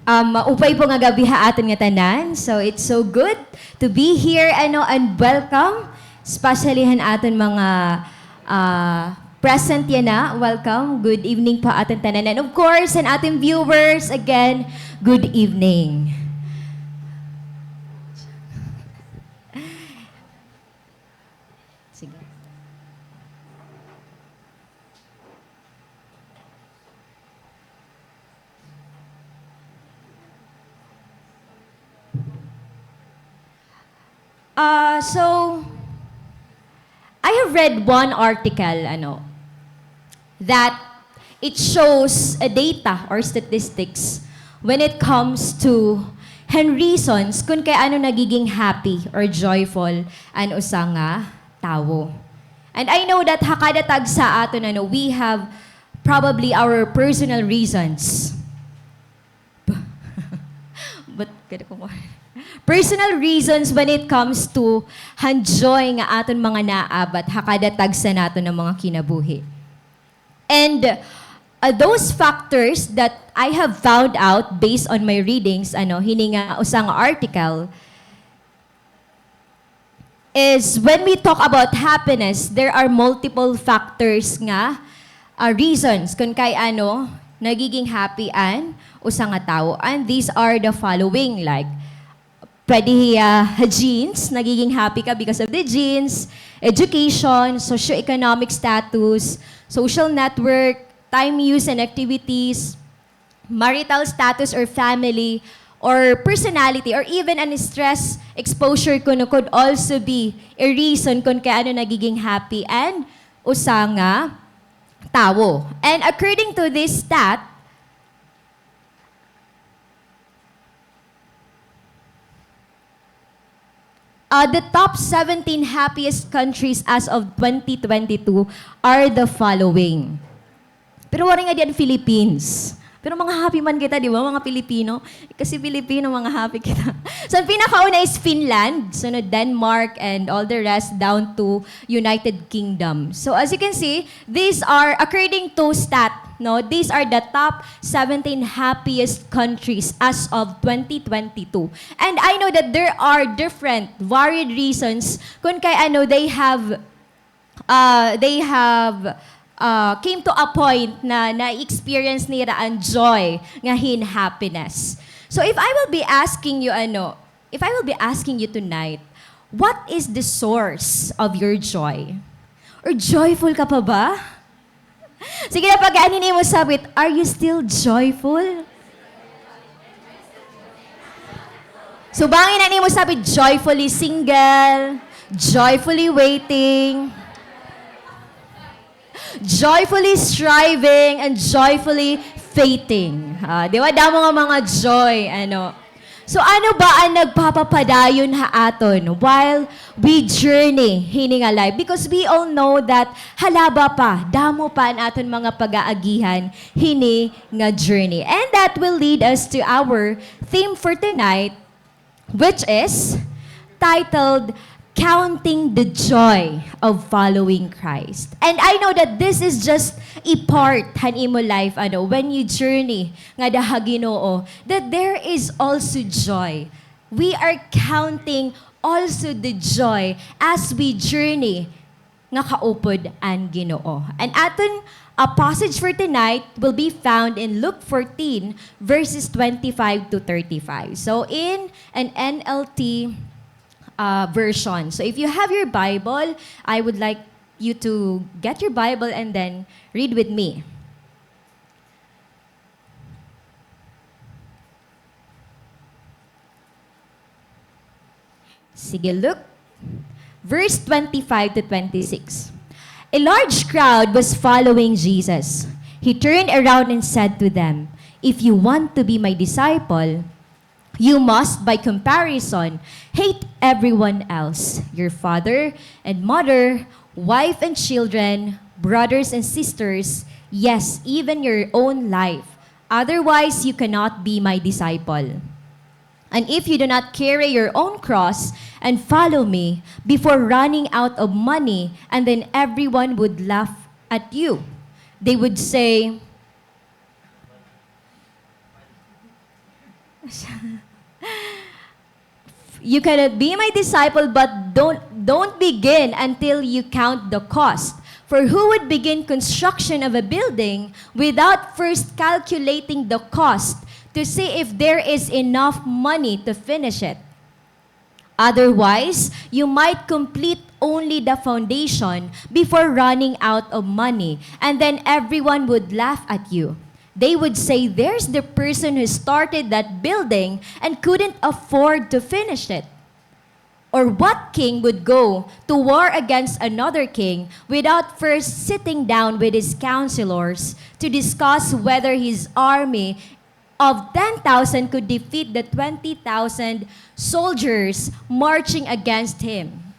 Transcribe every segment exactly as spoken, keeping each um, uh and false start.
Um, maupay po nga gab-i ha aton ngatanan. So, it's so good to be here, ano, and welcome, especially han aton mga, ah, present yana. Welcome. Good evening po aton tanan. And of course, han aton viewers, again, good evening. Sige. Ah, so, I have read one article, ano, that it shows a data or statistics when it comes to han reasons kun kay ano nagiging happy or joyful an usa nga tawo. And I know that ha kada tagsa aton, ano, we have probably our personal reasons. But, kada ko, personal reasons when it comes to han joy nga aton mga naabat ha kada tagsa naton nga mga kinabuhi. And, uh, those factors that I have found out based on my readings, ano, hini nga usa nga article, is when we talk about happiness, there are multiple factors nga, ah, reasons kun kay ano nagiging happy an usa nga tawo. And these are the following, like, pwede hiya genes, nagiging happy ka because of the genes, education, socioeconomic status, social network, time use and activities, marital status or family, or personality, or even an stress exposure kuno could also be a reason kun kay ano nagiging happy an usa nga tawo. And according to this stat, Uh, the top seventeen happiest countries as of twenty twenty-two are the following. Pero waray ngadi an Philippines. Pero mga happy man kita, di ba, mga Pilipino? Kasi Pilipino, mga happy kita. So, an pinakauna is Finland, sunod Denmark, and all the rest down to United Kingdom. So, as you can see, these are, according to stat, no, these are the top seventeen happiest countries as of twenty twenty-two. And I know that there are different, varied reasons kun kay ano they have, uh, they have, uh, came to a point na na-experience nira an joy nga hin happiness. So if I will be asking you, ano, if I will be asking you tonight, what is the source of your joy? Or joyful ka pa ba? Sige na, pag-aanhin imo sabit, are you still joyful? Subangi na nimo sabit, joyfully single, joyfully waiting, joyfully striving, and joyfully faithing. Ah, di ba? Damo nga mga joy, ano. So, ano ba an nagpapapadayon ha aton while we journey hini nga life? Because we all know that halaba pa, damo pa an aton mga pag-aagihan hini nga journey. And that will lead us to our theme for tonight, which is titled Counting the Joy of Following Christ. And I know that this is just a part han imo life, ano, when you journey ngada ha Ginoo, that there is also joy. We are counting also the joy as we journey nga kaupod an Ginoo. An aton, uh, passage for tonight will be found in Luke fourteen, verses twenty-five to thirty-five. So, in an N L T, uh, version. So, if you have your Bible, I would like you to get your Bible and then read with me. Sige, Luke. Verse twenty-five to twenty-six. A large crowd was following Jesus. He turned around and said to them, "If you want to be my disciple, you must, by comparison, hate everyone else, your father and mother, wife and children, brothers and sisters, yes, even your own life. Otherwise, you cannot be my disciple. And if you do not carry your own cross and follow me," before running out of money, and then everyone would laugh at you. They would say, You cannot be my disciple, but don't, don't begin until you count the cost. For who would begin construction of a building without first calculating the cost to see if there is enough money to finish it? Otherwise, you might complete only the foundation before running out of money, and then everyone would laugh at you. They would say, "There's the person who started that building and couldn't afford to finish it." Or what king would go to war against another king without first sitting down with his counselors to discuss whether his army of ten thousand could defeat the twenty thousand soldiers marching against him?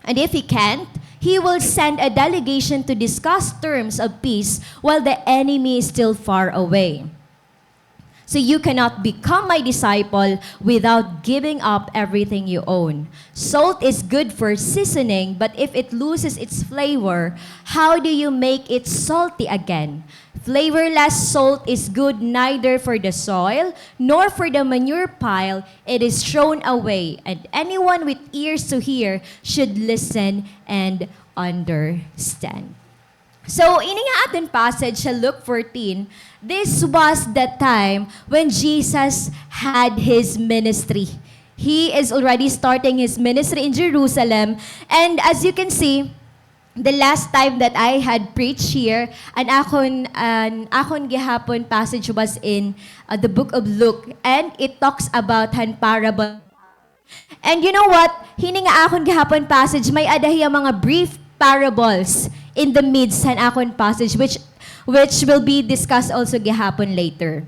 And if he can't, he will send a delegation to discuss terms of peace while the enemy is still far away. So you cannot become my disciple without giving up everything you own. Salt is good for seasoning, but if it loses its flavor, how do you make it salty again? Flavorless salt is good neither for the soil nor for the manure pile. It is thrown away, and anyone with ears to hear should listen and understand. So, ini nga aton passage sa Luke fourteen, this was the time when Jesus had his ministry. He is already starting his ministry in Jerusalem. And as you can see, the last time that I had preached here, an akon, an akon gihapon passage was in, uh, the book of Luke, and it talks about han parable. And you know what? Hini nga akon gihapon passage, may-ada hiya mga brief parables in the midst han akon passage, which, which will be discussed also gihapon later.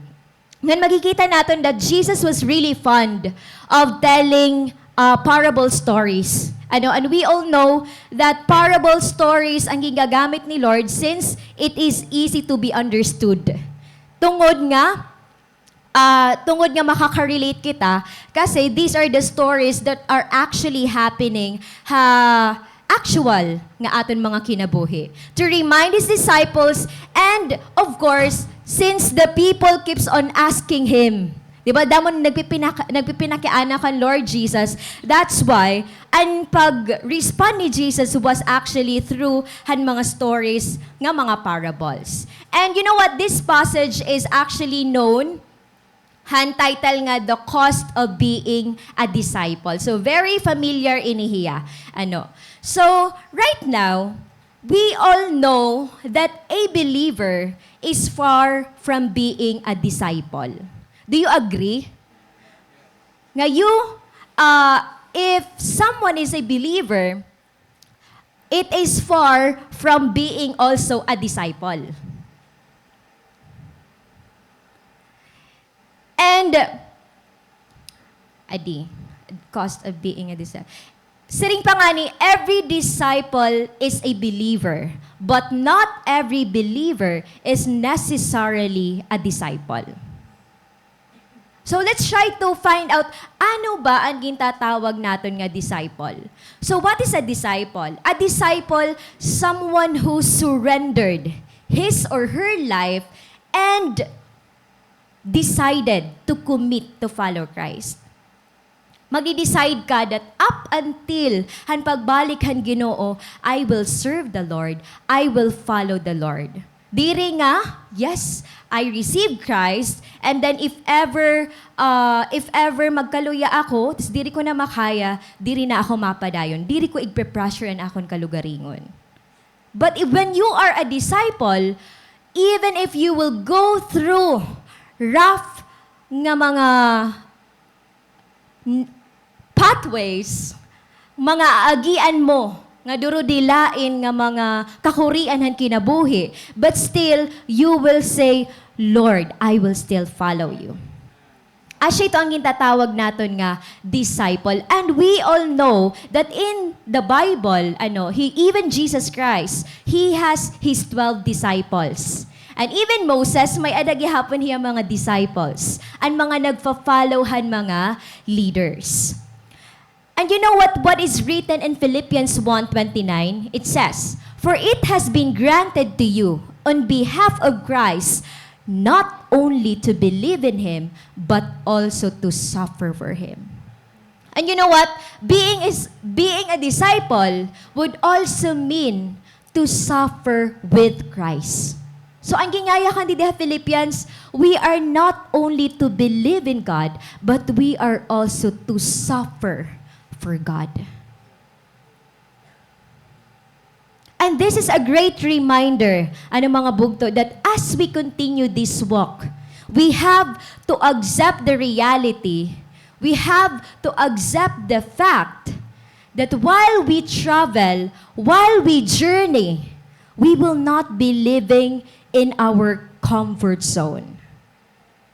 Ngan makikita naton that Jesus was really fond of telling, uh, parable stories. Ano, and we all know that parable stories an gingagamit ni Lord since it is easy to be understood. Tungod nga, ah, tungod nga makaka-relate kita, kasi these are the stories that are actually happening ha actual nga aton mga kinabuhi. To remind his disciples, and of course, since the people keeps on asking him, di ba, damo nagpipinaka-, nagpipinakiana kan Lord Jesus, that's why an pag-respond ni Jesus was actually through han mga stories nga mga parables. And you know what? This passage is actually known han title nga The Cost of Being a Disciple. So, very familiar ini hiya. Ano? So, right now, we all know that a believer is far from being a disciple. Do you agree? Nga you, uh, if someone is a believer, it is far from being also a disciple. And, adi, cost of being a disciple. Siring pa ngani, every disciple is a believer, but not every believer is necessarily a disciple. So let's try to find out, ano ba an gintatawag naton nga disciple? So what is a disciple? A disciple, someone who surrendered his or her life and decided to commit to follow Christ. Magde-decide ka that up until han pagbalik han Ginoo, I will serve the Lord, I will follow the Lord. Diri nga, yes, I receive Christ, and then if ever, ah, if ever magkaluya ako, tas diri ko na makaya, diri na ako mapadayon, diri ko igpe-pressure an akon kalugaringon. But if, when you are a disciple, even if you will go through rough nga mga n-, pathways, mga aagian mo nga durudilain nga mga kakurian han kinabuhi, but still, you will say, "Lord, I will still follow you." Asya ito an gintatawag naton nga disciple. And we all know that in the Bible, ano, he, even Jesus Christ, he has his twelve disciples. And even Moses, may-ada gihapon hiya mga disciples, an mga nagfa-follow han mga leaders. And you know what, what is written in Philippians one twenty-nine? It says, "For it has been granted to you on behalf of Christ not only to believe in him, but also to suffer for him. And you know what? Being is being a disciple would also mean to suffer with Christ. So, an ginyayakan didi ha Philippians, we are not only to believe in God, but we are also to suffer for God. And this is a great reminder, ano, mga bugto, that as we continue this walk, we have to accept the reality, we have to accept the fact that while we travel, while we journey, we will not be living in our comfort zone.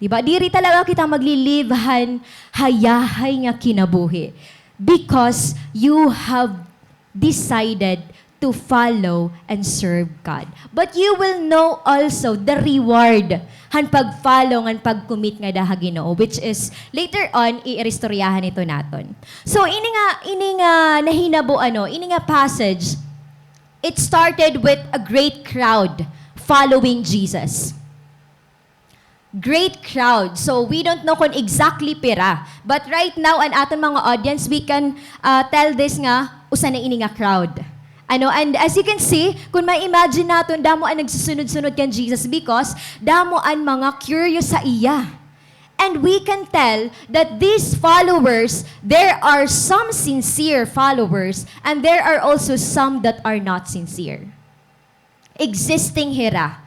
Di ba? Diri talaga kita magli-live han hayahay nga kinabuhi because you have decided to follow and serve God. But you will know also the reward han pag-follow ngan pag-commit ngada ha Ginoo, which is later on iiristoryahan ito naton. So ini nga, ini nga nahinabo, ano, ini nga passage, it started with a great crowd following Jesus. Great crowd. So, we don't know kon exactly pira. But right now, an aton mga audience, we can, ah, tell this nga usa na ini nga crowd. Ano, and as you can see, kon ma-imagine naton, damo an nagsusunod-sunod kan Jesus because damo an mga curious ha iya. And we can tell that these followers, there are some sincere followers and there are also some that are not sincere. Existing hira.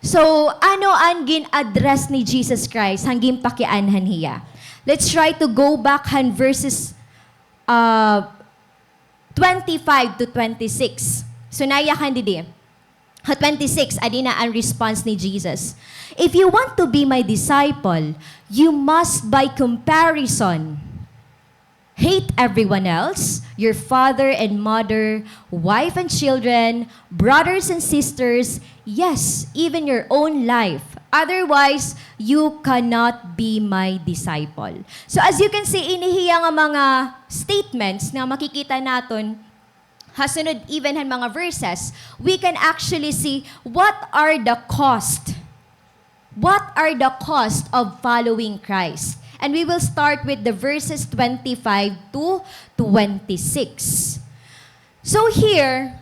So, ano an gin-address ni Jesus Christ han ginpakianhan hiya? Let's try to go back han verses, uh, twenty-five to twenty-six. So, nayakan didi. Ha twenty-six, adi na an response ni Jesus. "If you want to be my disciple, you must by comparison hate everyone else, your father and mother, wife and children, brothers and sisters, yes, even your own life. Otherwise, you cannot be my disciple." So as you can see, ini hiya nga mga statements nga makikita naton ha sunod even han mga verses, we can actually see what are the cost What are the cost of following Christ? And we will start with the verses twenty-five to twenty-six. So here,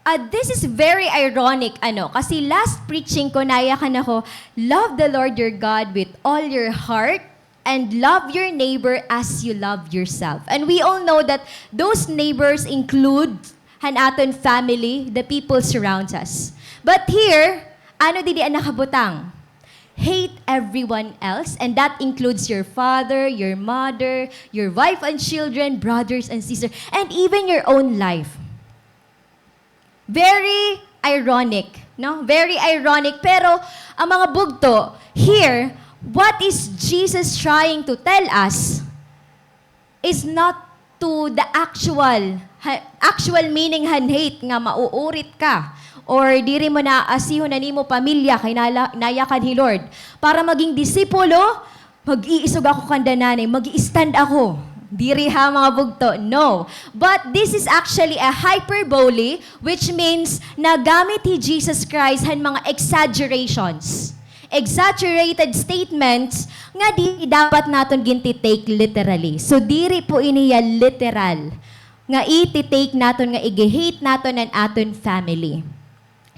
uh, this is very ironic, ano, kasi last preaching ko, nayakan ako, "Love the Lord your God with all your heart and love your neighbor as you love yourself." And we all know that those neighbors include han aton family, the people surrounds us. But here, ano didi an nakabutang? Hate everyone else, and that includes your father, your mother, your wife and children, brothers and sisters, and even your own life. Very ironic, no? Very ironic. Pero, an mga bugto, here, what is Jesus trying to tell us is not to the actual, ha-, actual meaning han hate nga mauurit ka or diri mo na asihon an imo pamilya kay nala-, nayakan hi Lord. Para maging disipulo, mag-iisog ako kanda Nanay, mag-i-stand ako. Diri ha, mga bugto, no. But this is actually a hyperbole, which means nagamit hi Jesus Christ han mga exaggerations. Exaggerated statements nga diri dapat naton ginti-take literally. So, diri po ini hiya literal nga iti-take naton nga igi-hate naton an aton family.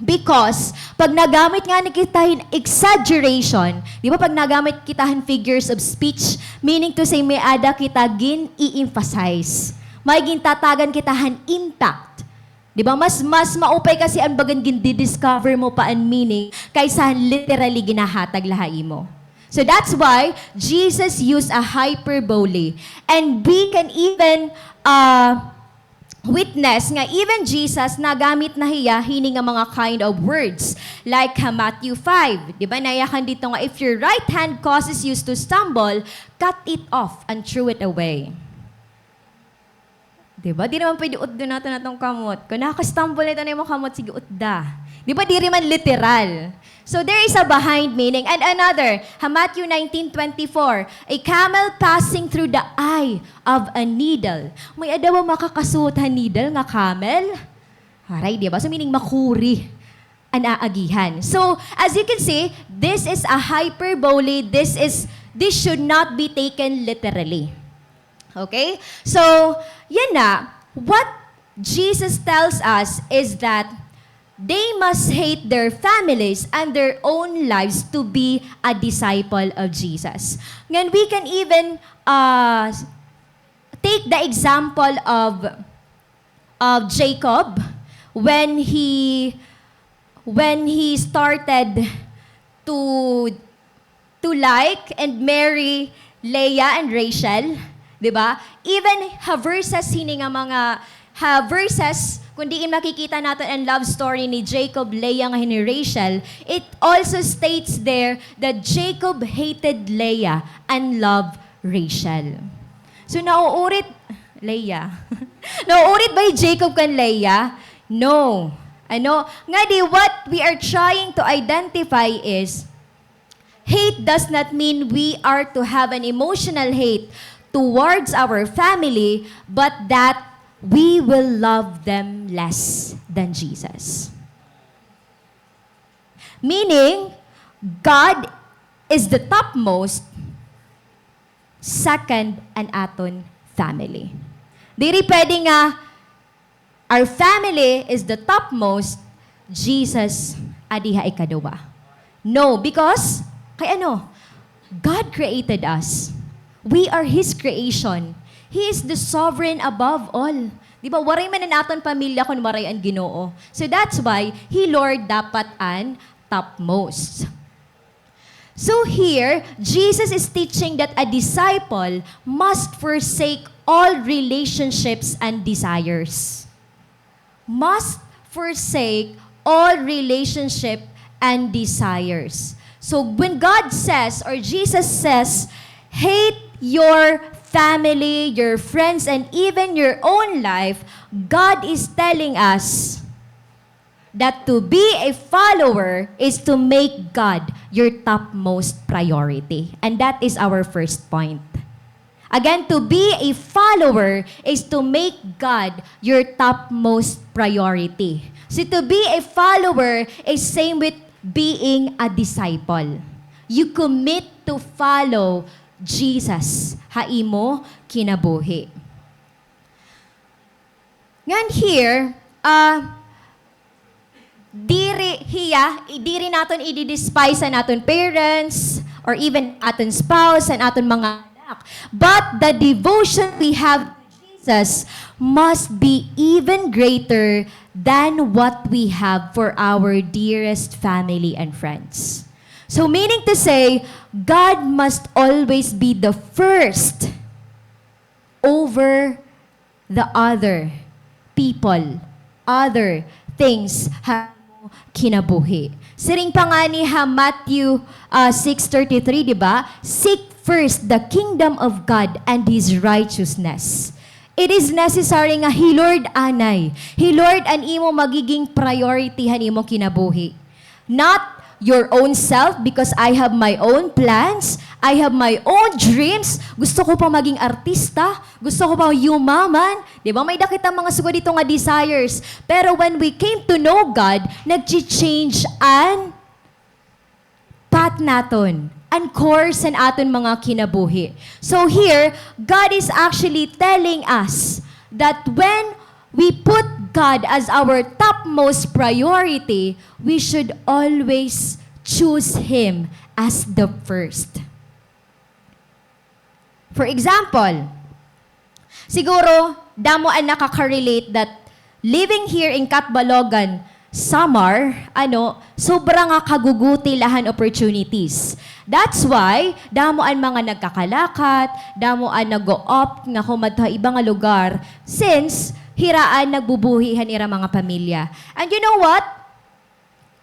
Because, pag nagamit ngani kita hin exaggeration, di ba, pag nagamit kita hin figures of speech, meaning to say, may-ada kita gin-i-emphasize. May gintatagan kita han impact. Di ba? Mas, mas maupay kasi an bagan gindi-discover mo pa an meaning kaysa literally ginahatag la ha imo. So that's why Jesus used a hyperbole. And we can even, uh, witness nga even Jesus nagamit na hiya hini nga mga kind of words. Like ha Matthew five, di ba? Nayakan didto nga, "If your right hand causes you to stumble, cut it off and throw it away." Di ba? Di naman pwede utdon naton aton kamot. Kon nakaka-stumble na ito an imo kamot, sige, utda. Di ba? Diri man literal. So, there is a behind meaning. And another, ha Matthew nineteen twenty-four, "A camel passing through the eye of a needle." May-ada ba makakasuot ha needle nga camel? Aray, di ba? So, meaning makuri. an aagihan. So, as you can see, this is a hyperbole. This is, this should not be taken literally. Okay? So, yan na. What Jesus tells us is that they must hate their families and their own lives to be a disciple of Jesus. Ngan, we can even, uh, take the example of, of Jacob when he, when he started to, to like and marry Leah and Rachel, di ba? Even ha verses hini nga mga, ha verses, kun diin makikita naton an love story ni Jacob, Leah, ngan ni Rachel, it also states there that Jacob hated Leah and loved Rachel. So, nauurit, Leah. Nauurit ba hi Jacob kan Leah? No. Ano? Ngadi, what we are trying to identify is, hate does not mean we are to have an emotional hate towards our family, but that we will love them less than Jesus. Meaning, God is the topmost, second an aton family. Diri pwede nga, our family is the topmost, Jesus adi ha ikaduha. No, because, kay ano? God created us. We are His creation. He is the sovereign above all. Di ba, waray man an aton pamilya kun waray an Ginoo. So that's why, He, Lord, dapat an topmost. So here, Jesus is teaching that a disciple must forsake all relationships and desires. Must forsake all relationship and desires. So when God says, or Jesus says, "Hate your family, your friends, and even your own life," God is telling us that to be a follower is to make God your topmost priority. And that is our first point. Again, to be a follower is to make God your topmost priority. So to be a follower is same with being a disciple. You commit to follow Jesus ha imo kinabuhi. Ngan here, ah, diri hiya, i-, diri naton i-despise an aton parents or even aton spouse, an aton mga anak. But the devotion we have to Jesus must be even greater than what we have for our dearest family and friends. So, meaning to say, God must always be the first over the other people, other things ha imo kinabuhi. Siring pa ngani ha Matthew, ah, six thirty-three, di ba? "Seek first the kingdom of God and His righteousness." It is necessary nga hi Lord anay. Hi Lord an imo magiging priority han imo kinabuhi. Not your own self, because I have my own plans, I have my own dreams. Gusto ko pa maging artista, gusto ko pa yumaman. Di ba? May-ada kita mga sugad dito nga desires. Pero when we came to know God, nagchi-change an path naton, an course han aton mga kinabuhi. So here, God is actually telling us that when we put God as our topmost priority, we should always choose Him as the first. For example, siguro, damo an nakaka-relate that living here in Catbalogan, Samar, ano, sobra nga kaguguti la han opportunities. That's why, damo an mga nagkakalakat, damo an nag-o-opt nga kumadto ha iba nga lugar, since hira an nagbubuhi han ira mga pamilya. And you know what?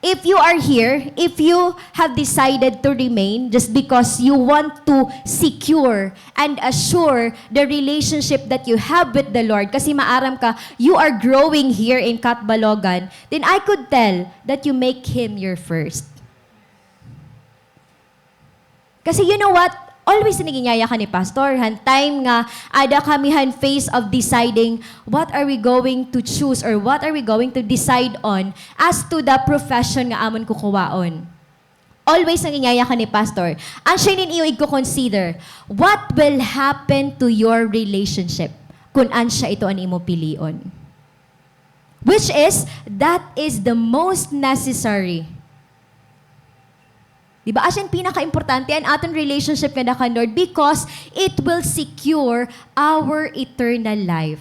If you are here, if you have decided to remain just because you want to secure and assure the relationship that you have with the Lord, kasi maaram ka, you are growing here in Catbalogan, then I could tell that you make Him your first. Kasi you know what? Always na ginyayakan ni Pastor, han time nga ada kami han phase of deciding what are we going to choose or what are we going to decide on as to the profession nga amon kukuwaon. Always na ginyayakan ni Pastor. An siya nin iyo igko-consider, what will happen to your relationship kun an siya ito an imo pilion? Which is, that is the most necessary. Di ba? Asya an pinakaimportante, an aton relationship ngada kan Lord, because it will secure our eternal life.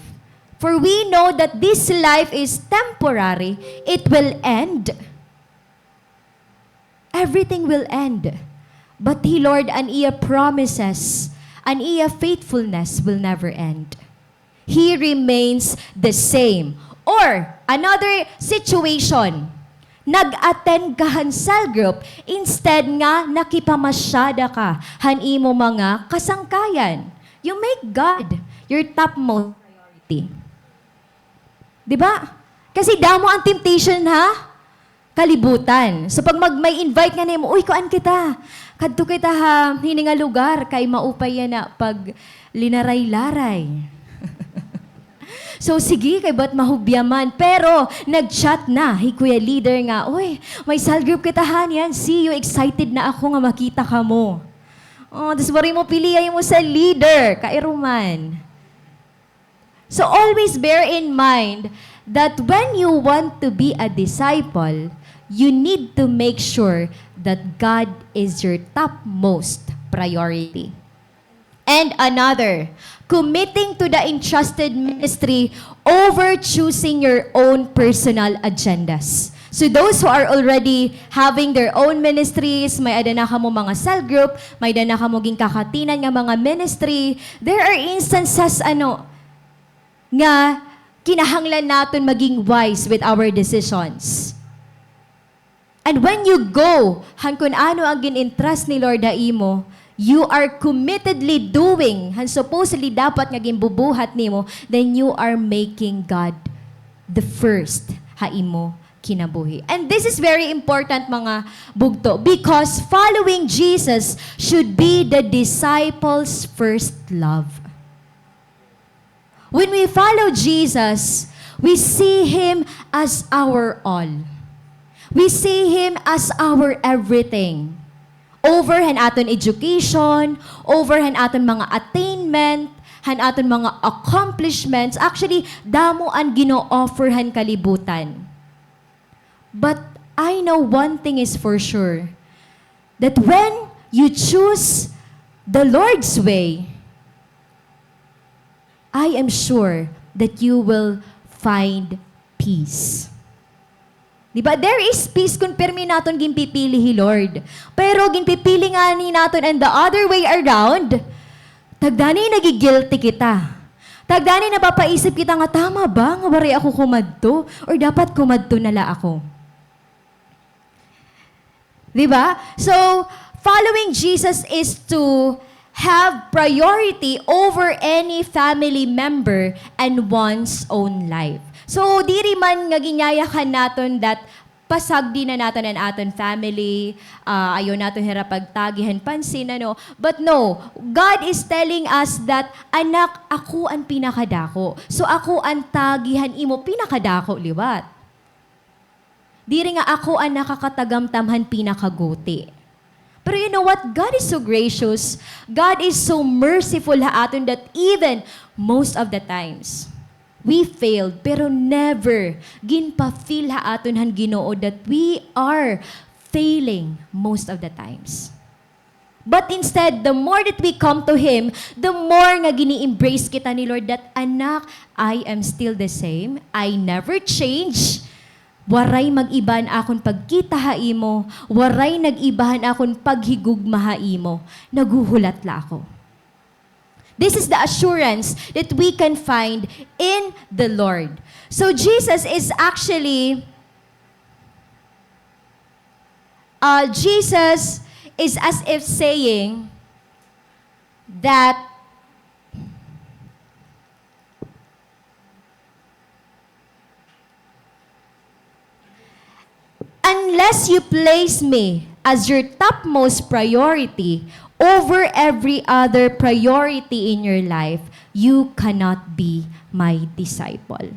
For we know that this life is temporary, it will end. Everything will end. But hi Lord, an iya promises, an iya faithfulness will never end. He remains the same. Or, another situation, nag-attend ka han cell group, instead nga nakipamasyada ka han imo mga kasangkayan. You make God your topmost priority. Di ba? Kasi damo an temptation ha kalibutan. So, pag mag-, may invite nga nimo, "Uy, kuan kita. Kadto kita ha hini nga lugar, kay maupay yana pag linaray-laray." So, sige, kay ba't mahubya man. Pero, nag-chat na hi Kuya Leader nga, "Uy, may cell group kita ha niyan. See you, excited na ako nga makita kamo." Oh, tas waray mo pili an imo cell leader, kairuman. So always bear in mind that when you want to be a disciple, you need to make sure that God is your topmost priority. And another, committing to the entrusted ministry over choosing your own personal agendas. So those who are already having their own ministries, may-ada na kamo mga cell group, may-ada na kamo ginkakatinan nga mga ministry, there are instances, ano, nga kinahanglan naton maging wise with our decisions. And when you go han kun ano an gin-entrust ni Lord ha imo, you are committedly doing han supposedly dapat nga ginbubuhat nimo, then you are making God the first ha imo kinabuhi. And this is very important, mga bugto, because following Jesus should be the disciples' first love. When we follow Jesus, we see Him as our all. We see Him as our everything. Over han aton education, over han aton mga attainment, han aton mga accomplishments. Actually, damo an gino-offer han kalibutan. But I know one thing is for sure, that when you choose the Lord's way, I am sure that you will find peace. Di ba? There is peace kun pirmi naton ginpipili hi Lord. Pero ginpipili ngani naton and the other way around, tagdanay nagi-guilty kita. Tagdanay napapaisip kita nga, "Tama ba nga waray ako kumadto? Or dapat kumadto na la ako?" Di ba? So, following Jesus is to have priority over any family member and one's own life. So, diri man nga ginyayakan naton that pasagdi na naton an aton family, ah, ayaw naton hira pagtagi han pansin, ano. But no, God is telling us that, "Anak, ako an pinakadako. So, ako an tagi han imo pinakadako liwat." Diri nga ako an nakakatagamtam han pinakaguti. Pero you know what? God is so gracious. God is so merciful ha aton that even most of the times, we failed, pero never ginpa-feel ha aton han Ginoo that we are failing most of the times. But instead, the more that we come to Him, the more nga gini-embrace kita ni Lord that, "Anak, I am still the same. I never change. Waray mag-iba an akon pagkita ha imo. Waray nag-iba an akon paghigugma ha imo. Naghuhulat la ako." This is the assurance that we can find in the Lord. So Jesus is actually Uh, Jesus is as if saying that unless you place me as your topmost priority over every other priority in your life, you cannot be my disciple.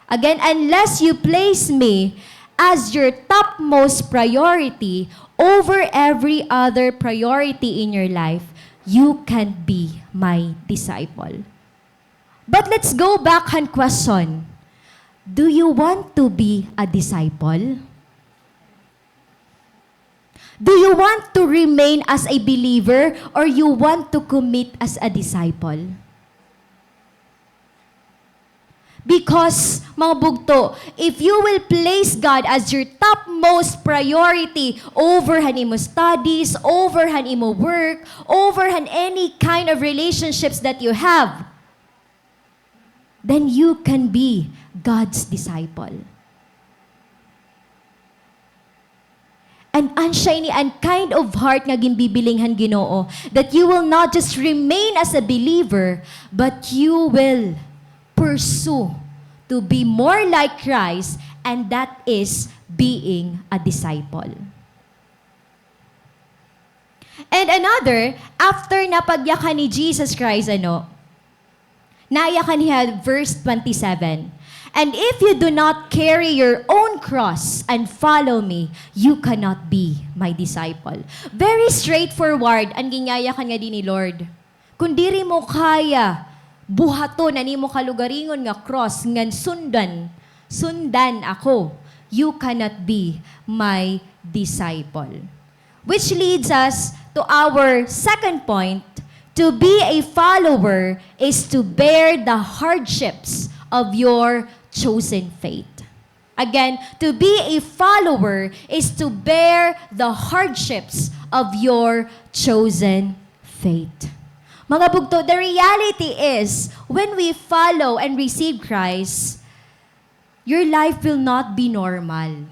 Again, unless you place me as your topmost priority over every other priority in your life, you can't be my disciple. But let's go back han question. Do you want to be a disciple? Do you want to remain as a believer or you want to commit as a disciple? Because, mga bugto, if you will place God as your topmost priority over han imo studies, over han imo work, over han any kind of relationships that you have, then you can be God's disciple. And an siya ini an kind of heart nga ginbibiling han Ginoo, that you will not just remain as a believer, but you will pursue to be more like Christ, and that is being a disciple. And another, after na pagyakan ni Jesus Christ, ano, nayakan hiya, verse twenty-seven, "And if you do not carry your own cross and follow me, you cannot be my disciple." Very straightforward an ginyayakan ngadi ni Lord. Kon diri mo kaya buhaton an imo kalugaringon nga cross ngan sundan, sundan ako, you cannot be my disciple. Which leads us to our second point, to be a follower is to bear the hardships of your chosen faith. Again, to be a follower is to bear the hardships of your chosen faith. Mga bugto, the reality is, when we follow and receive Christ, your life will not be normal.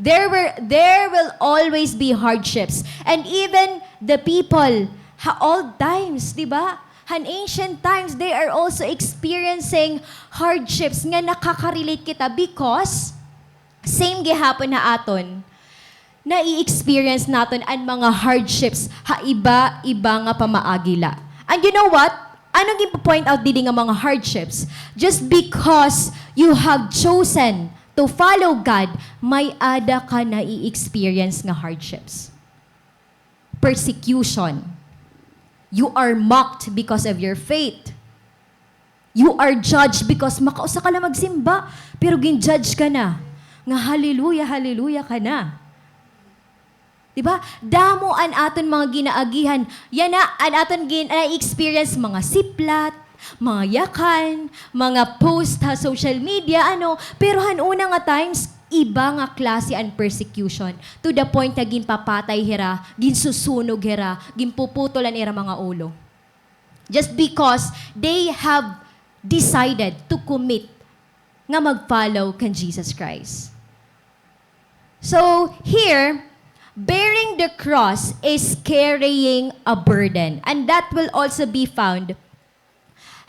There were, there will always be hardships. And even the people, ha old times, di ba? Han ancient times, they are also experiencing hardships nga nakaka-relate kita because same gihapon ha aton. Nai-experience naton an mga hardships ha iba-iba nga pamaagi la. And you know what? Ano an gin-point out didi nga mga hardships? Just because you have chosen to follow God, may-ada ka nai-experience nga hardships. Persecution. You are mocked because of your faith. You are judged because makausa ka la magsimba, pero gin-judge ka na nga hallelujah, hallelujah ka na. Di ba? Damo an aton mga ginaagihan. Yana, an aton gin-, na-experience, mga siplat, mga yakan, mga post ha social media, ano. Pero han una nga times, iba nga klase an persecution. To the point nga ginpapatay hira, ginsusunog hira, ginpuputol an ira mga ulo. Just because they have decided to commit nga mag-follow kan Jesus Christ. So, here, bearing the cross is carrying a burden. And that will also be found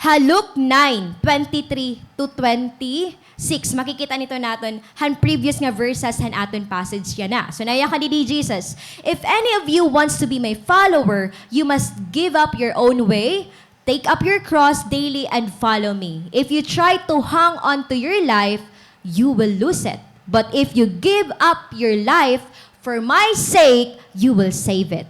ha Luke nine, twenty-three to twenty-six. Makikita nito naton han previous nga verses han aton passage yana. So, nayakan didi hi Jesus, "If any of you wants to be my follower, you must give up your own way, take up your cross daily, and follow me. If you try to hang on to your life, you will lose it. But if you give up your life for my sake, you will save it."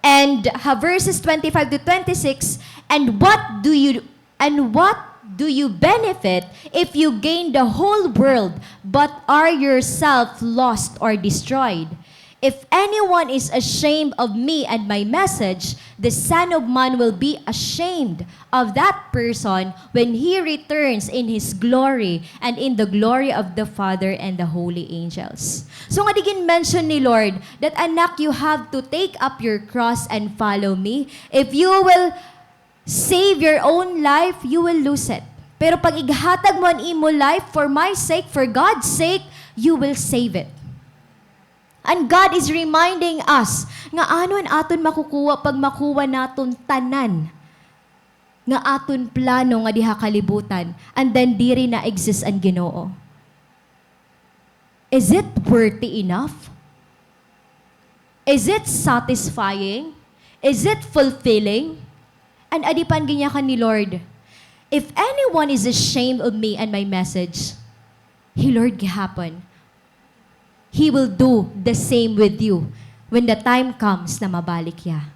And ha verses twenty-five to twenty-six, "And what do you, and what do you benefit if you gain the whole world but are yourself lost or destroyed? If anyone is ashamed of me and my message, the Son of Man will be ashamed of that person when he returns in his glory and in the glory of the Father and the holy angels." So, ngadi gin-mention ni Lord that, anak, you have to take up your cross and follow me. If you will save your own life, you will lose it. Pero pag ighatag mo an imo life for my sake, for God's sake, you will save it. And God is reminding us nga ano an aton makukuha pag makuha naton tanan nga aton plano ngadi ha kalibutan, and then diri na exist an Ginoo. Is it worthy enough? Is it satisfying? Is it fulfilling? An adi pa an ginyakan ni Lord, "If anyone is ashamed of me and my message," hi Lord gihapon, "He will do the same with you when the time comes na mabalik hiya."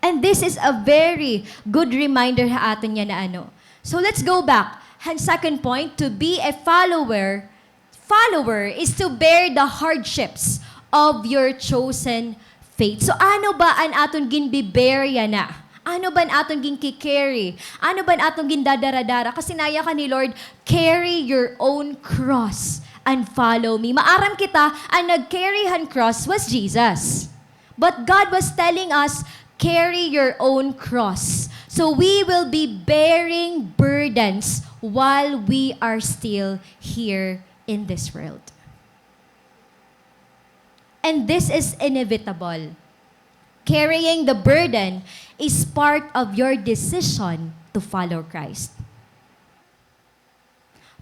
And this is a very good reminder ha aton niyan na ano. So let's go back. Han second point, to be a follower, follower is to bear the hardships of your chosen faith. So ano ba an aton ginbe-bear yana? Ano ba an aton ginki-carry? Ano ba an aton gindadara-dara? Kasi nayakan ni Lord, "Carry your own cross and follow me." Maaram kita, an nag-carry han cross was Jesus. But God was telling us, "Carry your own cross." So we will be bearing burdens while we are still here in this world. And this is inevitable. Carrying the burden is part of your decision to follow Christ.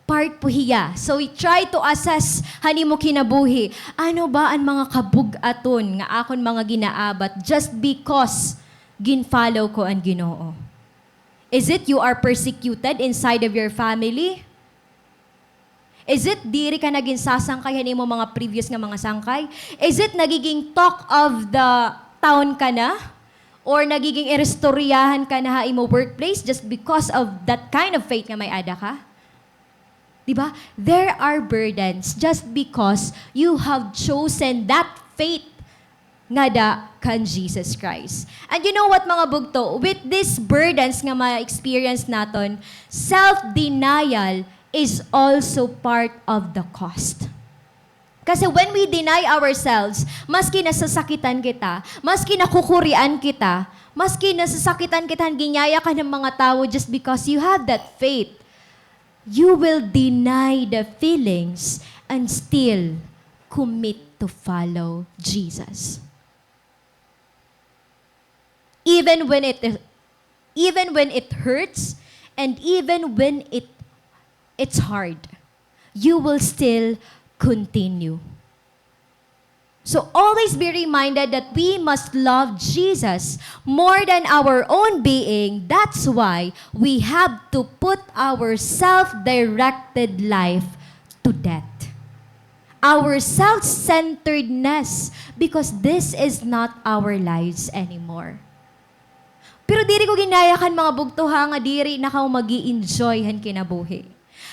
Part po hiya. So, try to assess han imo kinabuhi. Ano ba an mga kabug-aton nga akon mga ginaabat just because gin-follow ko an Ginoo? Is it you are persecuted inside of your family? Is it diri ka na ginsasangkay han imo mga previous nga mga sangkay? Is it nagiging talk of the town ka na? Or nagiging iristoryahan ka na ha imo workplace just because of that kind of faith nga may-ada ka? Di ba? There are burdens just because you have chosen that faith ngada kan Jesus Christ. And you know what, mga bugto? With these burdens nga ma-experience naton, self-denial is also part of the cost. Kasi when we deny ourselves, maski nasasakitan kita, maski nakukurian kita, maski nasasakitan kita han ginyayakan han mga tawo just because you have that faith, you will deny the feelings and still commit to follow Jesus. Even when it, even when it hurts, and even when it, it's hard, you will still continue. So always be reminded that we must love Jesus more than our own being. That's why we have to put our self-directed life to death. Our self-centeredness, because this is not our lives anymore. Pero diri ko ginayakan, mga bugto, ha, nga diri na kamo mag-i-enjoy han kinabuhi.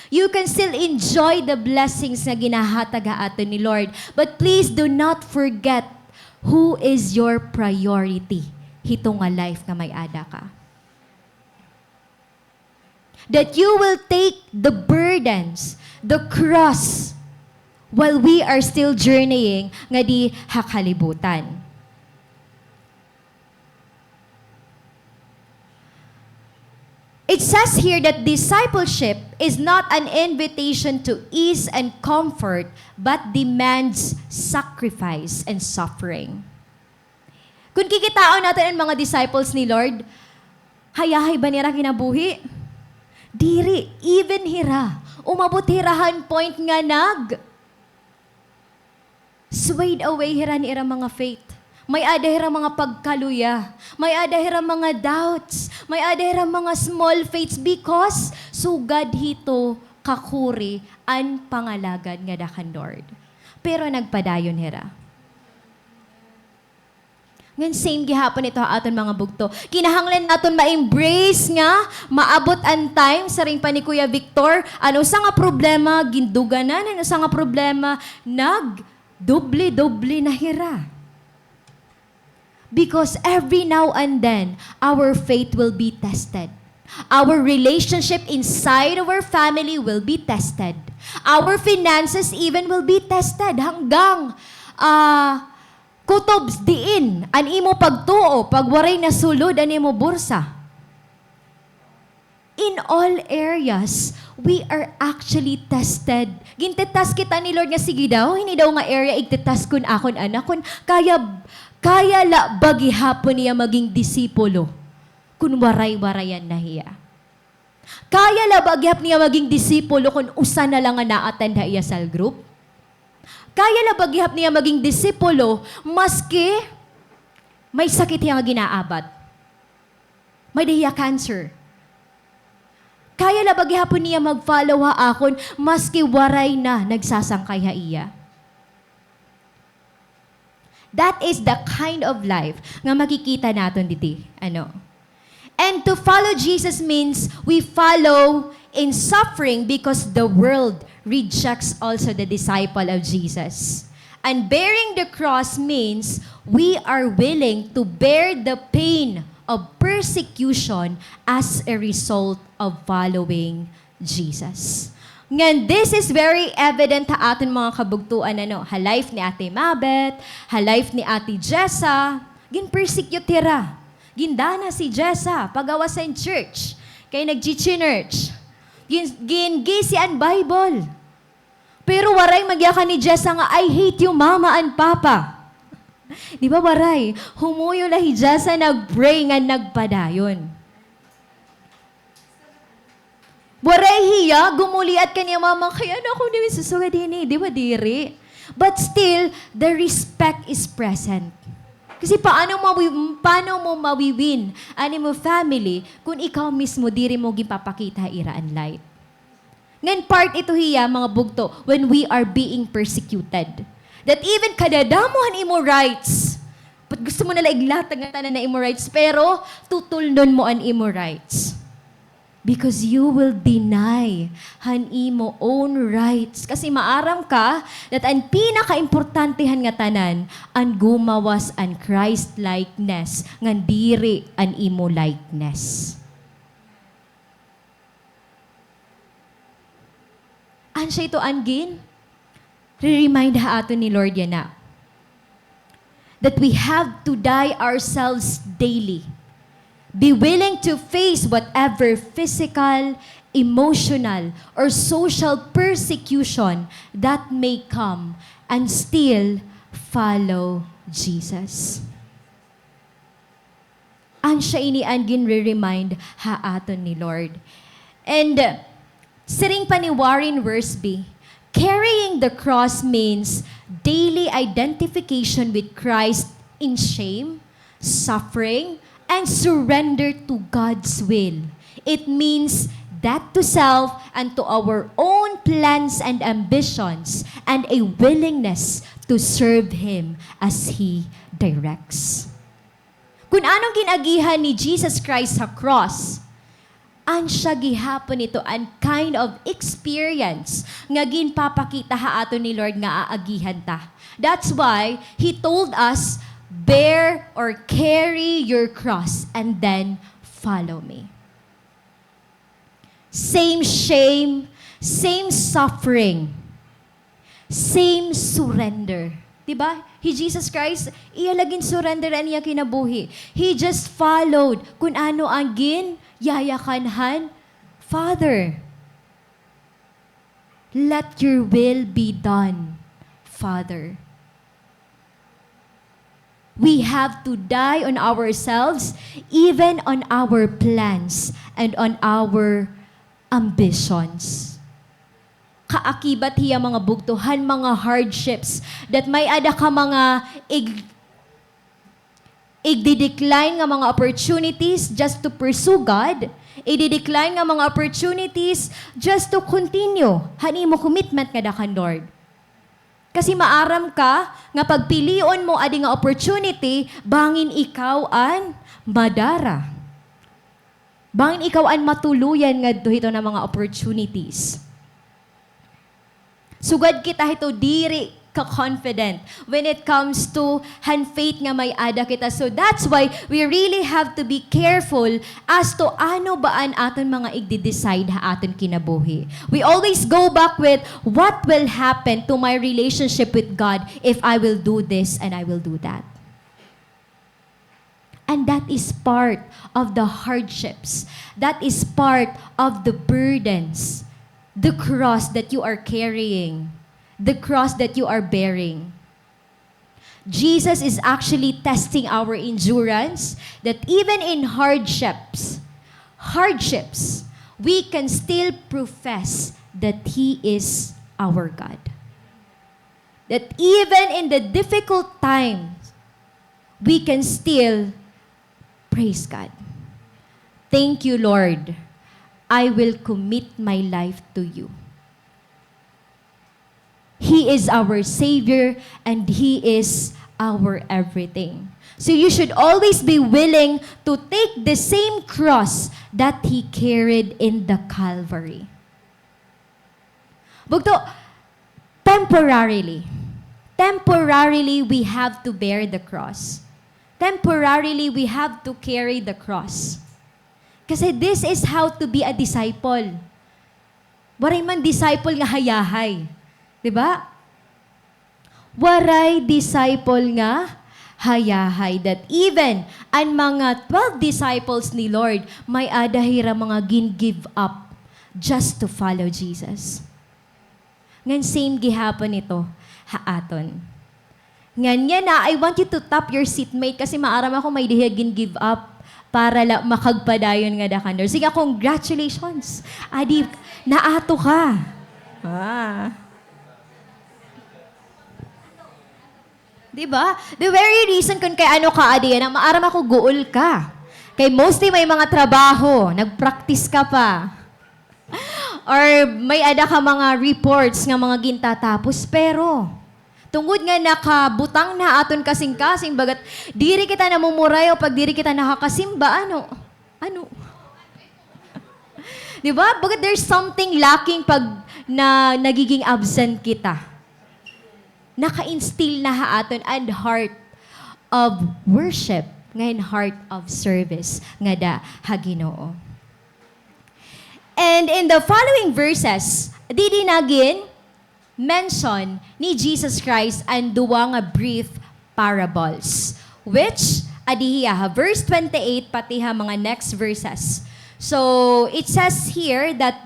You can still enjoy the blessings nga ginahatag ha aton ni Lord. But please do not forget who is your priority hito nga life nga may-ada ka. That you will take the burdens, the cross, while we are still journeying ngadi ha kalibutan. It says here that discipleship is not an invitation to ease and comfort, but demands sacrifice and suffering. Kon kikitaon naton an mga disciples ni Lord, hayahay ba nira kinabuhi? Diri, even hira. Umabot hira han point nga nag- swayed away hira han ira mga faith. May-ada hira mga pagkaluya. May-ada hira mga doubts. May-ada hira mga small faiths because sugad hito kakuri an pangalagad ngada kan Lord. Pero nagpadayon hira. Ngan same gihapon ito ha aton, mga bugto. Kinahanglan naton ma-embrace nga maabot an time, siring pa ni Kuya Victor, an usa nga problema, ginduganan, an usa nga problema, nagdoble-doble na hira. Because every now and then, our faith will be tested. Our relationship inside our family will be tested. Our finances even will be tested. Hanggang, ah, kutobs diin an imo pagtuo pag waray na sulod an imo bursa. In all areas, we are actually tested. Gintetest kita ni Lord nga, sige daw, hini daw nga area igtetest ko an akon anak, kon kaya, kaya la ba gihapon niya maging disipulo kon waray-warayan na hiya. Kaya la ba gihap niya maging disipulo kon usa na la nga na-attend ha iya cell group? Kaya la ba gihap niya maging disipulo maski may sakit hiya nga ginaabat? May-ada hiya cancer. Kaya la ba gihapon niya mag-follow ha akon maski waray na nagsasangkay ha iya? That is the kind of life nga makikita naton didi. Ano? And to follow Jesus means we follow in suffering because the world rejects also the disciple of Jesus. And bearing the cross means we are willing to bear the pain of persecution as a result of following Jesus. Ngan, this is very evident ha aton mga kabugtoan, ano, ha life ni Ate Mabet, ha life ni Ate Jessa, gin-persecute hira. Gindana si Jessa, pagawas han church, kay nagchichinerch. Gin-, gin-gisi an Bible. Pero waray man giyakan ni Jessa nga, "I hate you, Mama and Papa." Di ba, waray? Humuyo la hi Jessa, nag-pray ngan nagpadayon. Waray hiya gumuliat kan iya mama, kay ano ako diri susugad hini, di ba, diri? But still, the respect is present. Kasi paano mawi-, paano mo mawi-win an imo family kun ikaw mismo diri mo ginpapakita ha ira an light? Ngan part ito hiya, mga bugto, when we are being persecuted. That even kadadamo han imo rights, but gusto mo na la iglatag nga tanan na imo rights, pero tutulnon mo an imo rights. Because you will deny han imo own rights. Kasi maaram ka that an pinakaimportante han ngatanan, an gumawas an Christ-likeness, ngan diri an imo likeness. Asya ito an gin-re-remind ha aton ni Lord yana, that we have to die ourselves daily. Be willing to face whatever physical, emotional, or social persecution that may come and still follow Jesus. Asya ini an ginre-remind ha aton ni Lord. And, uh, siring pa ni Warren Wiersbe, carrying the cross means daily identification with Christ in shame, suffering, and surrender to God's will. It means death to self and to our own plans and ambitions, and a willingness to serve Him as He directs. Kun ano an gin-agihan ni Jesus Christ ha cross, asya gihapon ito an kind of experience nga ginpapakita ha aton ni Lord nga aagihan ta. That's why He told us, "Bear or carry your cross and then follow me." Same shame, same suffering, same surrender. Di ba? Hi Jesus Christ, iya la ginsurrender an iya kinabuhi. He just followed kun ano an ginyayakan han Father. "Let your will be done, Father." We have to die on ourselves, even on our plans and on our ambitions. Kaakibat hiya, mga bugto, han mga hardships, that may-ada ka mga ig-, igdi-decline nga mga opportunities just to pursue God, igdi-decline nga mga opportunities just to continue han imo commitment ngada kan Lord. Kasi maaram ka nga pagpilion mo adi nga opportunity, bangin ikaw an madara. Bangin ikaw an matuluyan ngadto hito nga mga opportunities. Sugad kita hito diri ka-confident when it comes to han faith nga may-ada kita. So that's why we really have to be careful as to ano ba an aton mga igde-decide ha aton kinabuhi. We always go back with, "What will happen to my relationship with God if I will do this and I will do that?" And that is part of the hardships. That is part of the burdens, the cross that you are carrying, the cross that you are bearing. Jesus is actually testing our endurance, that even in hardships, hardships, we can still profess that He is our God. that even in the difficult times, we can still praise God. Thank you, Lord. I will commit my life to you. He is our Savior and He is our everything. So you should always be willing to take the same cross that He carried in the Calvary. Bugto, temporarily, temporarily we have to bear the cross. Temporarily, we have to carry the cross. Kasi this is how to be a disciple. Waray man disciple nga hayahay. Di ba? Waray disciple nga hayahay. That even an mga twelve disciples ni Lord, may-ada hira mga gin-give up just to follow Jesus. Ngan same gihapon ito ha aton. Ngan yana, I want you to tap your seatmate kasi maaram ako may-ada hiya gin-give up para la makagpadayon ngada kan Lord. Sige, congratulations. Adi, naato ka. Ah. Di ba? The very reason kun kay ano ka adi yana, maaram ako guol ka. Kay mostly may mga trabaho, nag-practice ka pa. Or may-ada ka mga reports nga mga gintatapos, pero tungod nga nakabutang na aton kasingkasing, bagat diri kita namumurayaw pag diri kita nakakasimba, ano? Ano? Di ba? Bagat there's something lacking pag na nagiging absent kita. Naka-instill na ha aton an heart of worship, ngan heart of service ngada ha Ginoo. And in the following verses, didi na gin-mention ni Jesus Christ an duwa nga brief parables, which, adi hiya ha verse twenty-eight, pati ha mga next verses. So, it says here that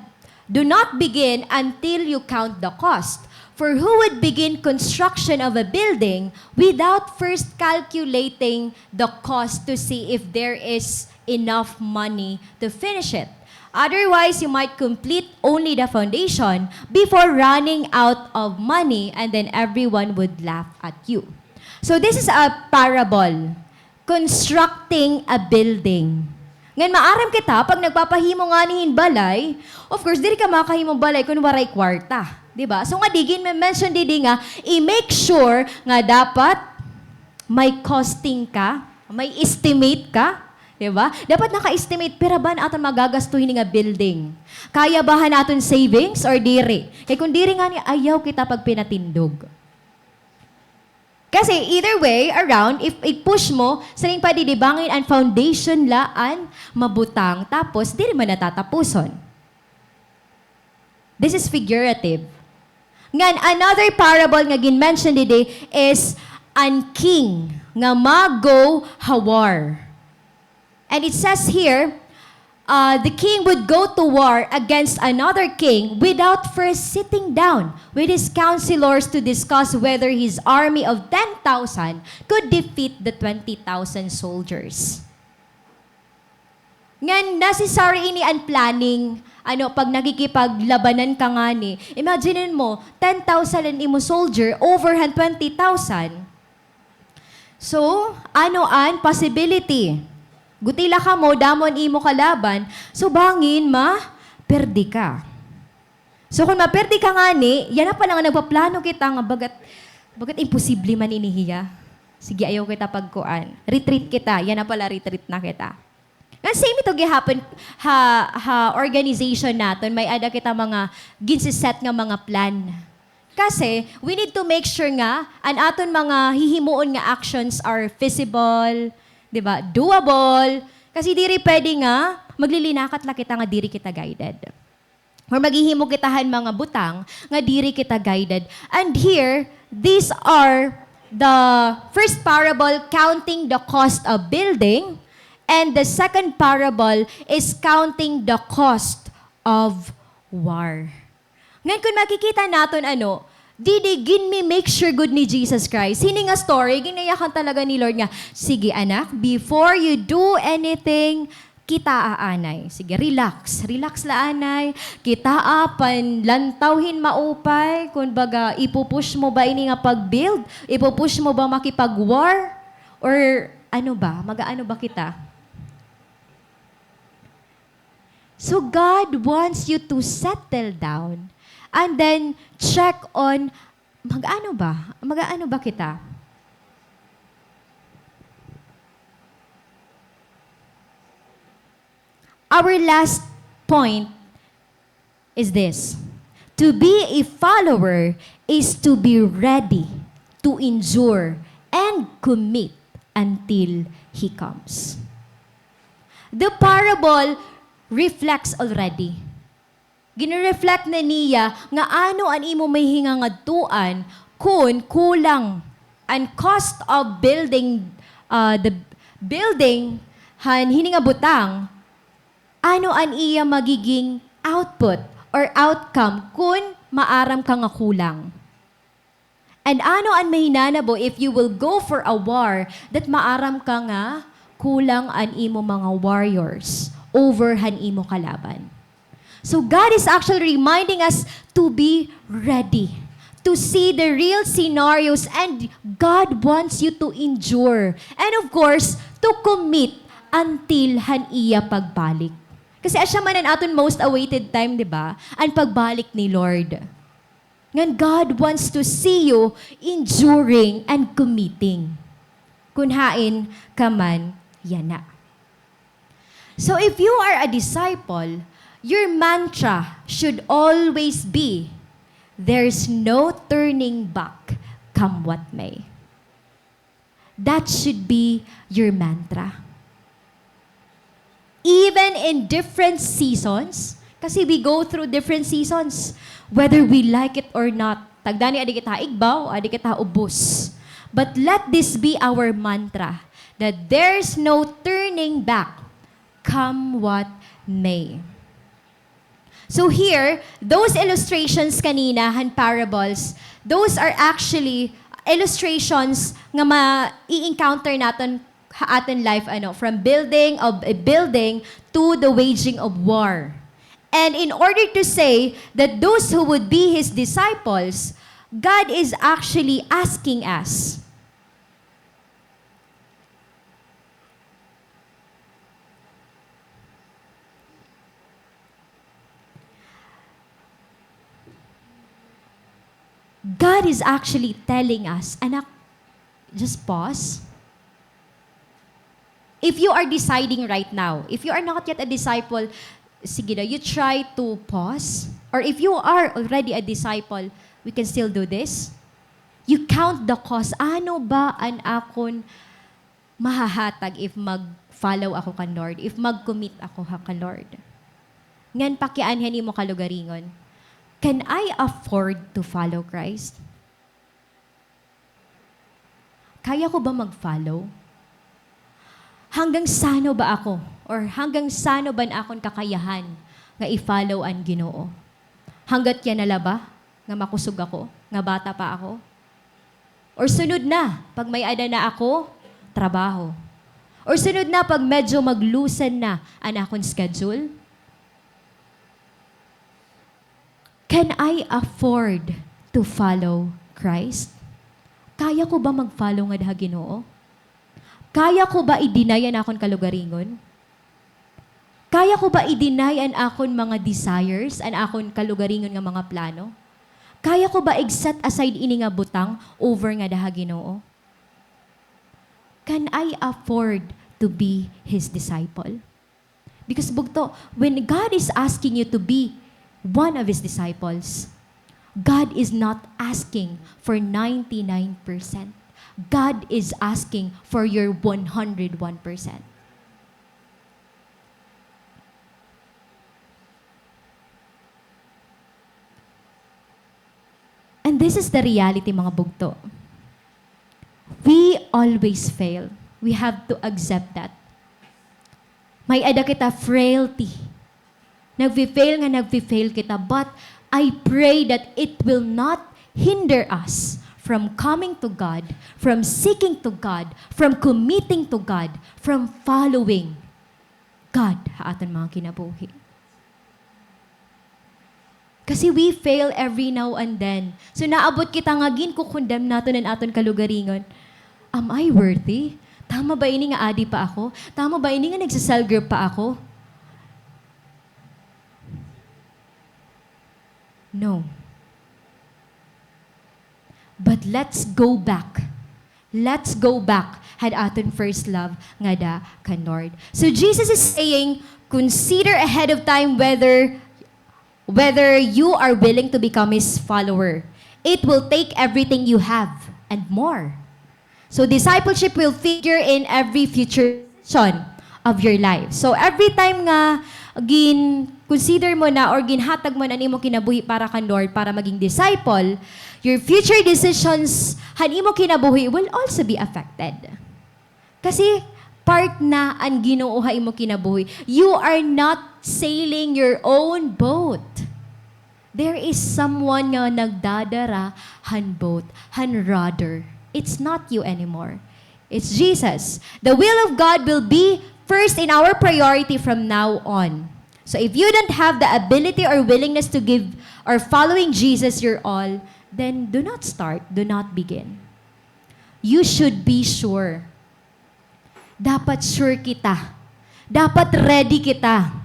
do not begin until you count the cost. For who would begin construction of a building without first calculating the cost to see if there is enough money to finish it? Otherwise, you might complete only the foundation before running out of money, and then everyone would laugh at you. So, this is a parable. Constructing a building. Ngan maaram kita, pag nagpapahimo ngani hin balay, of course, diri ka makahimo balay kun waray kwarta. Di ba? So, nga di gin-mention didi nga, i-make sure nga dapat may costing ka, may estimate ka, di ba? Dapat naka-estimate, pira ba an aton magagasto hini nga building? Kaya ba han aton savings or diri? Kay kun diri ngani, ayaw kita pagpinatindog. Kasi either way around, if i-push mo, siring pa didi bangin an foundation la an mabutang, tapos diri man natatapuson. This is figurative. Ngan, another parable nga gin-mention didi is an king nga ma-go ha war. And it says here, uh, the king would go to war against another king without first sitting down with his counselors to discuss whether his army of ten thousand could defeat the twenty thousand soldiers. Ngan, necessary ini an planning, ano, pag nakikipaglabanan ka ngani. Imagine mo, ten thousand an imo soldier, over han twenty thousand. So, ano an possibility? Gutila kamo, damo an imo kalaban, so bangin maperde ka. So, kun maperde ka ngani, yana pa la nga nagpaplano kita nga bagat, bagat imposible man ini hiya. Sige, ayaw kita pagkuan. Retreat kita, yana pa la retreat na kita. Ngan same ito gihapon ha, ha organization naton, may-ada kita mga ginse-set nga mga plan. Kasi, we need to make sure nga an aton mga hihimuon nga actions are feasible, di ba? Doable. Kasi diri pwede nga maglilinakat la kita nga diri kita guided. Or maghihimo kita han mga butang nga diri kita guided. And here, these are the first parable, counting the cost of building, and the second parable is counting the cost of war. Ngan kun makikita naton, ano, didi ginmi-make sure gud ni Jesus Christ. Hini nga story, ginayakan talaga ni Lord nga, "Sige, anak, before you do anything, Kitaa anay. Sige, relax. Relax la anay. Kitaa, panlantaw hin maupay. Kun baga, ipupush mo ba ini nga pag-build? Ipupush mo ba makipag-war? Or ano ba? Mag-aano ba kita? So God wants you to settle down and then check on, mag-ano ba? Mag-ano ba kita? Our last point is this. To be a follower is to be ready to endure and commit until He comes. The parable reflects already. Gini-reflect na niya nga ano an imo mahihingangadtuan kun kulang an cost of building, ah, the building han hini nga butang, ano an iya magiging output or outcome kun maaram ka nga kulang. And ano an mahinanabo if you will go for a war that maaram ka nga kulang an imo mga warriors over han imo kalaban? So God is actually reminding us to be ready, to see the real scenarios, and God wants you to endure. And of course, to commit until han iya pagbalik. Kasi asya man an aton most awaited time, di ba? An pagbalik ni Lord. Ngan God wants to see you enduring and committing. Kun hain ka man yana. So if you are a disciple, your mantra should always be, "There's no turning back, come what may." That should be your mantra. Even in different seasons, kasi we go through different seasons, whether we like it or not. Tagdani adi kita ha igbaw, adi kita ha ubos. But let this be our mantra, that there's no turning back, come what may. So here, those illustrations kanina, han parables, those are actually illustrations nga ma-i-encounter naton ha aton life, ano, from building of a building to the waging of war. And in order to say that those who would be his disciples, God is actually asking us, God is actually telling us, anak, just pause. If you are deciding right now, if you are not yet a disciple, sige daw, you try to pause. Or if you are already a disciple, we can still do this. You count the cost. Ano ba an akon mahahatag if mag-follow ako kan Lord, if mag-commit ako ha kan Lord? Ngan pakianhi an imo kalugaringon, "Can I afford to follow Christ? Kaya ko ba mag-follow? Hanggang sano ba ako? Or hanggang sano ba an akon kakayahan nga i-follow an Ginoo? Hanggat yana la ba nga makusog ako, nga bata pa ako? Or sunod na, pag may-ada na ako trabaho? Or sunod na, pag medyo mag-loosen na an akon schedule? Can I afford to follow Christ? Kaya ko ba mag-follow ngada ha Ginoo? Kaya ko ba i-deny an akon kalugaringon? Kaya ko ba i-deny an akon mga desires, an akon kalugaringon nga mga plano? Kaya ko ba ig-set aside ini nga butang over ngada ha Ginoo? Can I afford to be His disciple?" Because, bugto, when God is asking you to be one of His disciples, God is not asking for ninety-nine percent. God is asking for your one hundred one percent. And this is the reality, mga bugto. We always fail. We have to accept that. May-ada kita frailty. Nagfi-fail nga nagfi-fail kita, but I pray that it will not hinder us from coming to God, from seeking to God, from committing to God, from following. God ha aton mga kinabuhi. Kasi we fail every now and then. So, naabot kita nga ginkukondemn naton an aton kalugaringon. Am I worthy? Tama ba ini nga adi pa ako? Tama ba ini nga nagsa-cell group pa ako? No. But let's go back. Let's go back han aton first love ngada kan Lord. So Jesus is saying, consider ahead of time whether, whether you are willing to become His follower. It will take everything you have and more. So, discipleship will figure in every future decision of your life. So, every time nga gin-consider mo na or ginhatag mo na an imo kinabuhi para kan Lord, para maging disciple, your future decisions han imo kinabuhi will also be affected. Kasi part na an Ginoo ha imo kinabuhi. You are not sailing your own boat. There is someone nga nagdadara han boat, han rudder. It's not you anymore. It's Jesus. The will of God will be first in our priority from now on. So if you don't have the ability or willingness to give or following Jesus your all, then do not start, do not begin. You should be sure. Dapat sure kita. Dapat ready kita.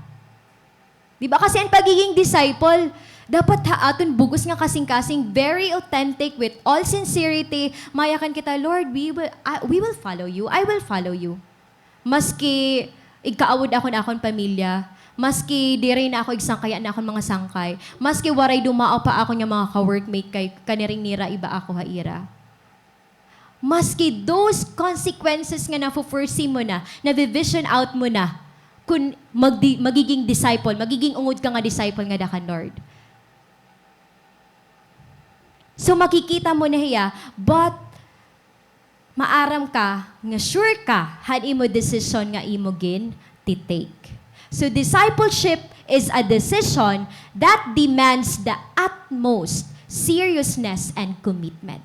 Di ba? Kasi an pagiging disciple, dapat ha aton bug-os nga kasingkasing, very authentic, with all sincerity, mayakan kita, "Lord, we will, I, we will follow you. I will follow you." Maski igkaawod ako han akon pamilya, maski diri na ako igsangkay han akon mga sangkay, maski waray dumao pa akon nga mga ka-workmate kay kaniring nira iba ako ha ira. Maski those consequences nga nafo-foresee mo na, navi-vision out mo na, kun magdi-, magiging disciple, magiging ungod ka nga disciple ngada kan Lord. So, makikita mo na hiya, but maaram ka nga sure ka han imo desisyon nga imo gin-ti-take. So, discipleship is a decision that demands the utmost seriousness and commitment.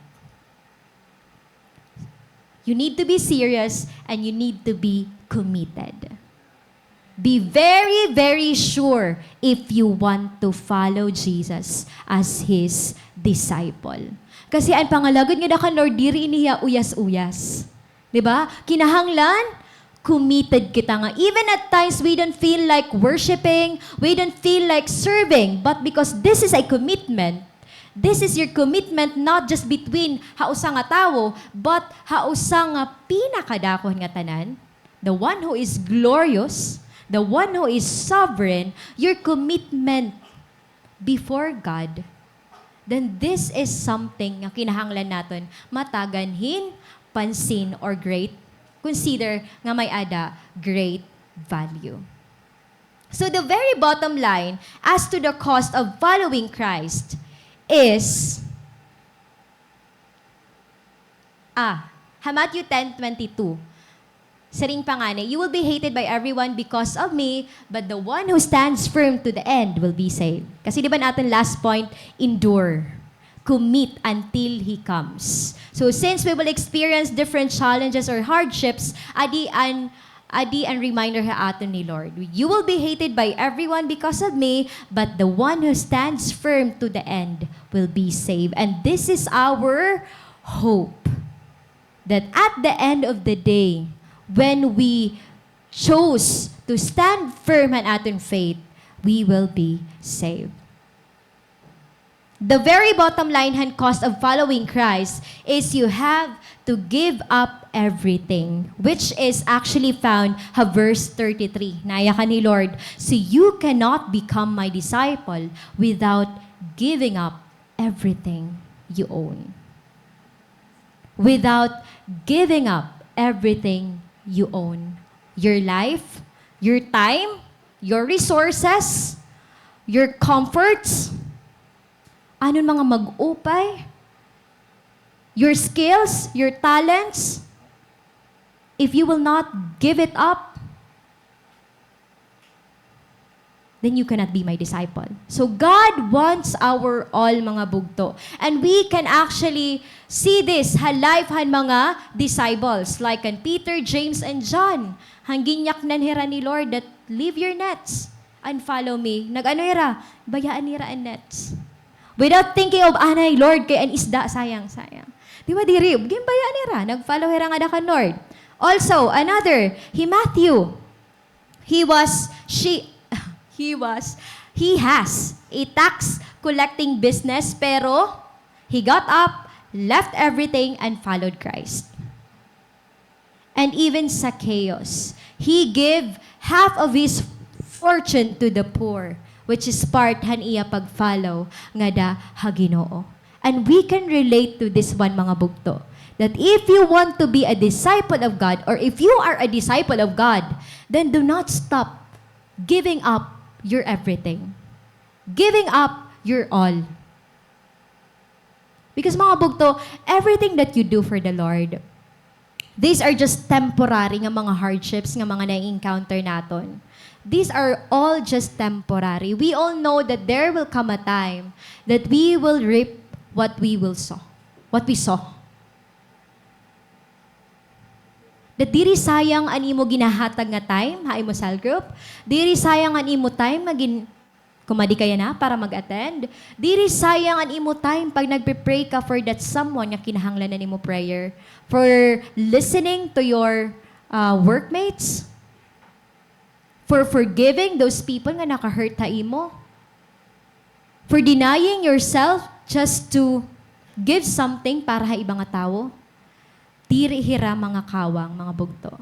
You need to be serious and you need to be committed. Be very, very sure if you want to follow Jesus as His disciple. Kasi an pangalagad ngada kan Lord, diri ini hiya uyas-uyas. Di ba? Kinahanglan, committed kita nga. Even at times, we don't feel like worshiping, we don't feel like serving, but because this is a commitment, this is your commitment not just between ha usa nga tawo, but ha usa nga pinakadako nga tanan, the one who is glorious, the one who is sovereign, your commitment before God, then this is something nga kinahanglan naton matagan hin pansin or great, consider nga may-ada great value. So the very bottom line as to the cost of following Christ is, ah, ha Matthew ten twenty-two, siring pa ngani, "You will be hated by everyone because of me, but the one who stands firm to the end will be saved." Kasi di ba an aton last point, endure. Commit until He comes. So since we will experience different challenges or hardships, adi an, adi an reminder ha aton ni Lord. "You will be hated by everyone because of me, but the one who stands firm to the end will be saved." And this is our hope. That at the end of the day, when we chose to stand firm han aton faith, we will be saved. The very bottom line han cost of following Christ is you have to give up everything, which is actually found ha verse thirty-three. Nayakan ni Lord, "So you cannot become my disciple without giving up everything you own." Without giving up everything you own. Your life, your time, your resources, your comforts, aton mga mag-upay, your skills, your talents, if you will not give it up, then you cannot be my disciple. So God wants our all, mga bugto. And we can actually see this ha life han mga disciples, like kan Peter, James, and John. Han ginyaknan hira ni Lord that "Leave your nets and follow me." Nag-ano hira? Bayaan nira an nets. Without thinking of, "Anay, Lord, kay an isda, sayang, sayang." Di ba, diri? Ginbayaan nira. Nag-follow hira ngada kan Lord. Also, another, hi Matthew. He was, she, he was, he has a tax collecting business, pero he got up, left everything, and followed Christ. And even Zacchaeus, he gave half of his fortune to the poor, which is part han iya pag-follow ngada ha Ginoo. And we can relate to this one, mga bugto, that if you want to be a disciple of God, or if you are a disciple of God, then do not stop giving up your everything, giving up your all. Because, mga bugto, everything that you do for the Lord, these are just temporary nga mga hardships nga mga nai-encounter naton. These are all just temporary. We all know that there will come a time that we will reap what we will sow, what we sow. That diri sayang an imo ginahatag nga time ha imo cell group. Diri sayang an imo time nga gin-, Kung madi ka yana para mag-attend, diri sayang an imo time pag nagpe-pray ka for that someone nga kinahanglan na nimo prayer, for listening to your, ah, workmates, for forgiving those people nga naka-hurt ha imo, for denying yourself just to give something para ha iba nga tawo. Diri hira mga kawang, mga bugto.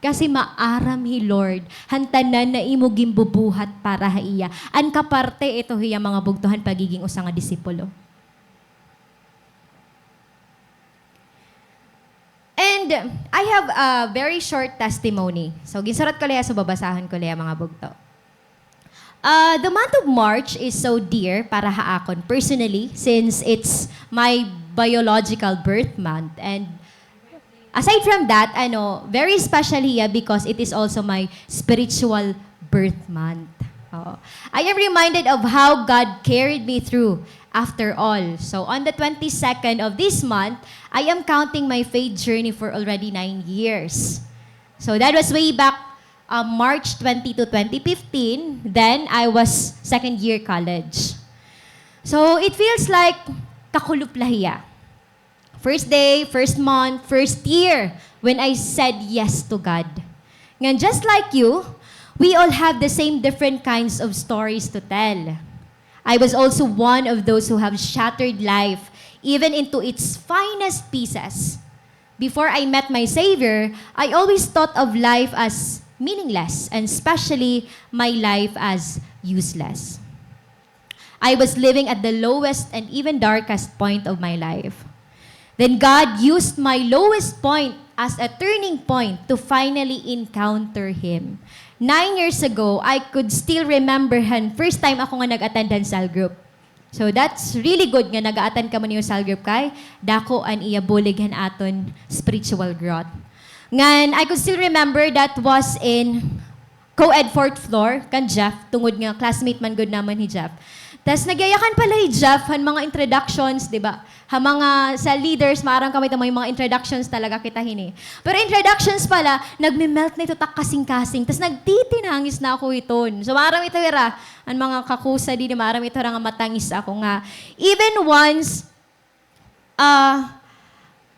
Kasi maaram hi Lord han tanan na imo ginbubuhat para ha iya. An kaparte ito hiya, mga bugto, han pagiging usa nga disipulo. And I have a very short testimony. So, ginsurat ko la hiya, so babasahon ko la hiya, mga bugto. Uh, the month of March is so dear para ha akon personally, since it's my biological birth month. And aside from that, ano, very special hiya because it is also my spiritual birth month. Oo. I am reminded of how God carried me through after all. So, on the twenty-second of this month, I am counting my faith journey for already nine years. So, that was way back uh, March twenty-two, twenty fifteen, then I was second year college. So, it feels like kakulop la hiya. First day, first month, first year when I said yes to God. Ngan just like you, we all have the same different kinds of stories to tell. I was also one of those who have shattered life, even into its finest pieces. Before I met my Savior, I always thought of life as meaningless, and especially my life as useless. I was living at the lowest and even darkest point of my life. Then God used my lowest point as a turning point to finally encounter Him. Nine years ago, I could still remember han first time ako nga nag-attend han cell group. So, that's really good nga naga-attend kamo niyo cell group kay dako an iya bulig han aton spiritual growth. Ngan, I could still remember that was in co-ed fourth floor kan Jeff, tungod nga classmate man gud namon hi Jeff. Tas nagyayakan pala hi Jeff han mga introductions, di ba? Ha mga, sa leaders, maaram kamo ito, may mga introductions talaga kita hini. Pero introductions pala, nagme-melt na ito ta kasingkasing. Tas nagtitinangis na ako hiton. So, maaram ito hira, an mga kakusa didi, maaram ito hira nga matangis ako nga. Even once, ah,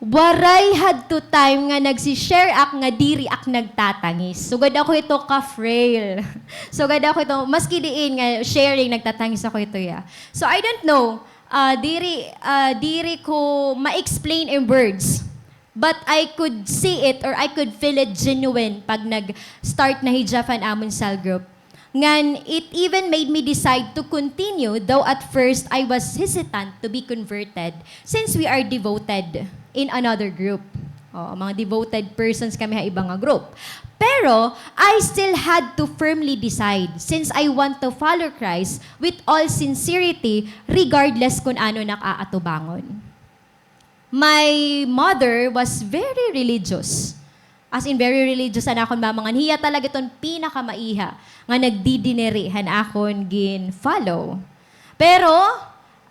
waray hadto time nga nagsi-share ak nga diri ak nagtatangis. Sugad ako ito ka-frail. Sugad ako ito, maski diin nga sharing, nagtatangis ako ito, ya. So, I don't know, ah, diri, ah, diri ko ma-explain in words. But I could see it or I could feel it genuine pag nag-start na hi Jeff an amon cell group. Ngan, it even made me decide to continue, though at first I was hesitant to be converted since we are devoted in another group. Oo, mga devoted persons kami ha iba nga group. Pero, I still had to firmly decide since I want to follow Christ with all sincerity regardless kun ano an ak aatubangon. My mother was very religious. As in, very religious an akon mama, ngan hiya talaga iton pinakamaiha nga nagdidiniri han akon gin-follow. Pero,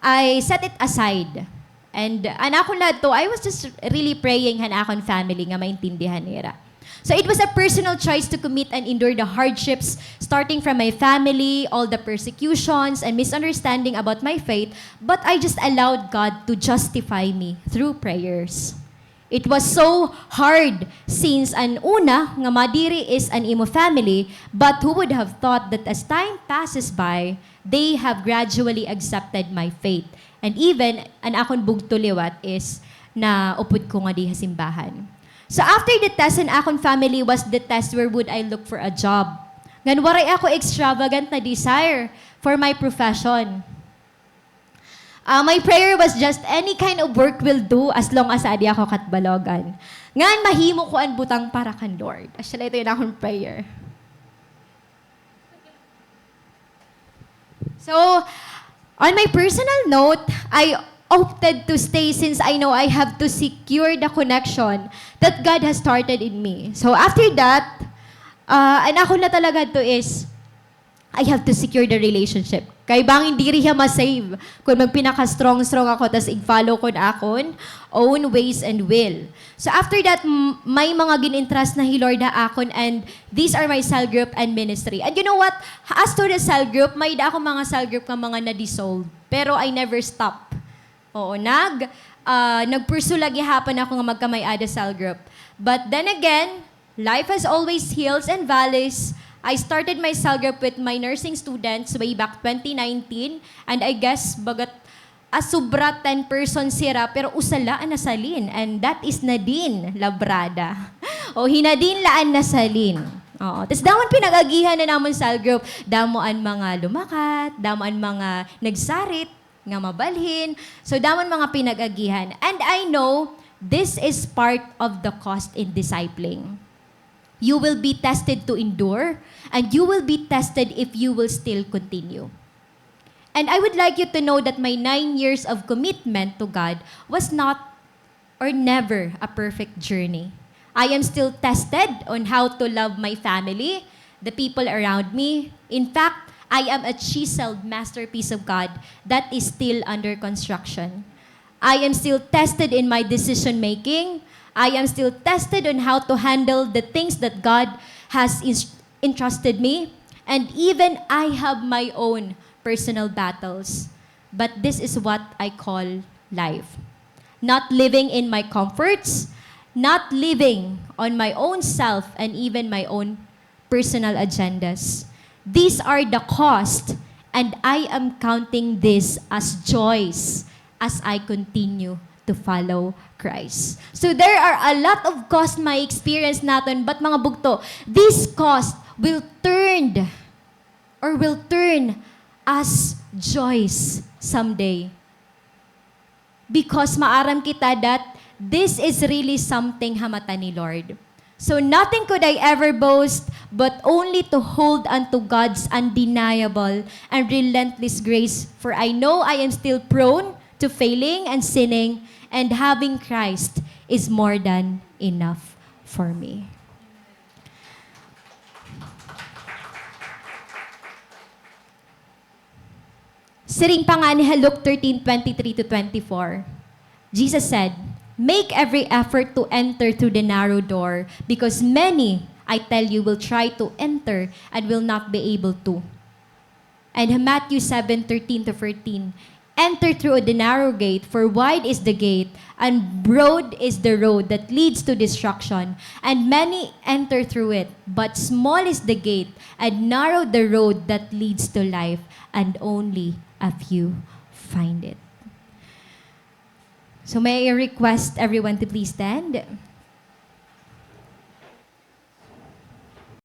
I set it aside. And an akon la hadto, I was just really praying han akon family nga maintindihan nira. So it was a personal choice to commit and endure the hardships, starting from my family, all the persecutions, and misunderstanding about my faith, but I just allowed God to justify me through prayers. It was so hard since an una nga madiri is an imo family, but who would have thought that as time passes by, they have gradually accepted my faith. And even an akon bugto liwat is naupod ko ngadi ha simbahan. So after the test, an akon family was the test where would I look for a job. Ngan waray ako extravagant na desire for my profession. Ah, my prayer was just any kind of work will do as long as adi ako Catbalogan. Ngan mahimo ko an butang para kan Lord. Actually, ito yun akong prayer. So, on my personal note, I opted to stay since I know I have to secure the connection that God has started in me. So, after that, ah, an ako na talaga to is, I have to secure the relationship. Kay bangin diri hiya ma-save kon magpinaka-strong-strong ako tas ig-follow ko an akon own ways and will. So after that, m-, may mga gin-entrust na hi Lord ha akon, and these are my cell group and ministry. And you know what? As to the cell group, may-ada ako mga cell group nga mga na-dissolve. Pero I never stop. Oo, nag, ah, nag-pursue la gihapon ako nga magkamay-ada cell group. But then again, life has always hills and valleys. I started my cell group with my nursing students way back twenty nineteen, and I guess bagat a sobra ten persons sira, pero usa la an nasalin, and that is Nadine Labrada. O, hi Nadine la an nasalin. Oo. Tas damo an pinag-agihan han amon cell group. Damo an mga lumakat, damo an mga nagsarit nga mabalhin. So, damo an mga pinag-agihan. And I know this is part of the cost in discipling. You will be tested to endure, and you will be tested if you will still continue. And I would like you to know that my nine years of commitment to God was not or never a perfect journey. I am still tested on how to love my family, the people around me. In fact, I am a chiseled masterpiece of God that is still under construction. I am still tested in my decision making. I am still tested on how to handle the things that God has ins-, entrusted me. And even I have my own personal battles. But this is what I call life. Not living in my comforts, not living on my own self and even my own personal agendas. These are the cost, and I am counting this as joys as I continue to follow Christ. So there are a lot of cost may experience naton, but mga bugto, this cost will turn or will turn as joys someday. Because maaram kita that this is really something ha mata ni Lord. So nothing could I ever boast, but only to hold unto God's undeniable and relentless grace, for I know I am still prone to failing and sinning, and having Christ is more than enough for me. Siring pa ngani ha Luke thirteen twenty-three to twenty-four, Jesus said, "Make every effort to enter through the narrow door, because many, I tell you, will try to enter and will not be able to." And ha Matthew seven thirteen to fourteen, "Enter through the narrow gate, for wide is the gate, and broad is the road that leads to destruction, and many enter through it, but small is the gate, and narrow the road that leads to life, and only a few find it." So may I request everyone to please stand?